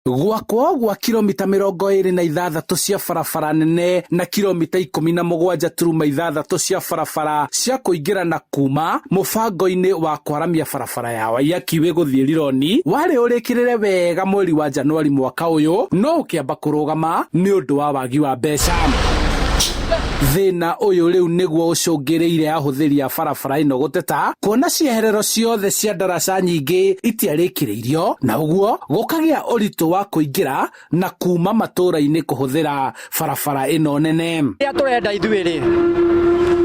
Gwakwo gwa kilomita 26 cia barabara nene na kilomita 17.6 cia barabara cia kũingĩra na kuma mũbango-inĩ wa kwaramia barabara ya Waiyaki Way gũthiĩ Rironi warĩ ũrĩkĩrĩre wega mweri wa Januari mwaka ũyũ no ũkĩamba kũrũgama nĩ ũndũ wa wagi wa mbeca. Thĩna ũyũ rĩu nĩguo ũcũngĩrĩire ahũthĩri a barabara ĩno gũteta kuona cieherero ciothe cia ndaraca nyingĩ itiarĩkĩrĩirio na ũguo gũkagĩa ũritũ wa kũingĩra na kuma matũũra-inĩ kũhũthĩra barabara ĩno nene. Kĩrĩa tũrenda ithuĩ rĩ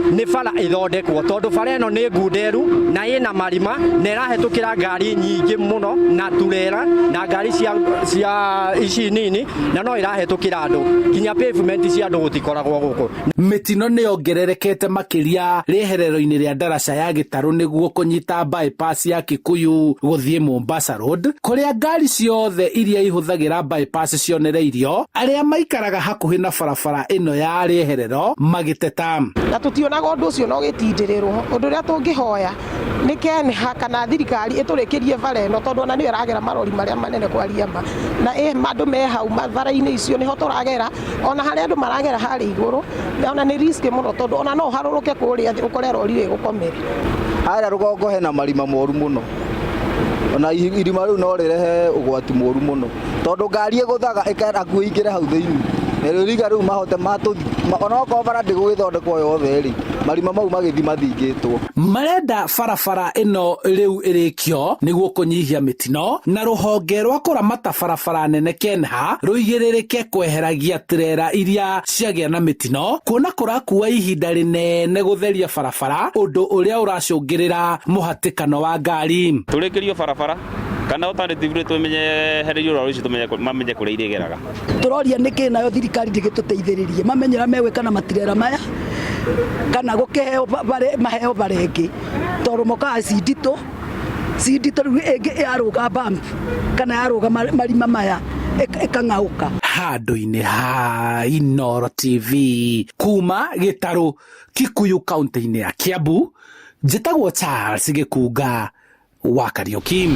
nĩ bara ĩthondekwo tondũ bara ĩno nĩ ngunderu na ĩna marima na ĩrahĩtũkĩra ngari nyingĩ mũno na turera na ngari cia, cia ici nini na no ĩrahĩtũkĩra andũ nginya pavement cia andũ gũtikoragwo gũkũ. Mĩtino nĩ yongererekete makĩria rĩeherero-inĩ rĩa ndaraca ya Gĩtarũ nĩguo kũnyita bypass ya Kikuyu gũthiĩ Mombasa Road kũrĩa ngari ciothe iria ihũthagĩra bypass cionereirio arĩa maikaraga hakuhĩ na barabara ĩno ya rĩeherero magĩteta. Na tũtionaga ũndũ ũcio no gĩtindĩrĩrwo. Ũndũ ũrĩa tũngĩhoya nĩ KENHA kana thirikari ĩtũrĩkĩrie bara ĩno tondũ ona nĩyo ĩragera marori marĩa manene kwaria ma na andũ me hau bara-inĩ icio nĩho tũragera ona harĩa andũ maragera harĩa igũrũ ona nĩ risk mũno tondũ ona no ũharũrũke kũrĩa thĩ ũkore rori ĩgũkomere. Harĩa rũgongo hena marima moru mũno ona irima rĩu no rĩrehe ũgwati mũru mũno tondũ ngari ĩgũthaga ĩkenda kuingĩre hau thĩinĩ narĩo riga rĩu mahote matũthi onokorwo bara ndĩgũgĩthondekwo yothe rĩ marima mau magĩthi mathingĩtwo. Marenda barabara ĩno rĩu ĩrĩkio nĩguo kũnyihia mĩtino na rũhonge rwa kũramata barabara nene KENHA rũigĩrĩrĩke kweheragia trera iria ciagĩa na mĩtino kuona kũrakua ihinda rĩnene gũtheria barabara ũndũ ũrĩa ũracũngĩrĩra mũhatĩkano wa ngari. Tũrĩkĩrio barabara kana alternatively tũmenyehererio rori ici tũmenye mamenye kũrĩa irĩgeraga. Tũroria nĩkĩ nayo thirikari ndĩgĩtũteithĩrĩrie mamenye ũrĩa megwĩka na matirera maya kana gũkĩheo maheo bara ĩngĩ tondũ mokaga ci nditũ ci nditũ rĩu ĩngĩ yarũga bump kana yarũga marima maya ĩkang'aũka. Handũ-inĩ ha Inooro TV kuma Gĩtarũ, Kikuyu kaunti-inĩ ya Kiambu, njĩtagwo Charles Gĩkunga wa Kariũki.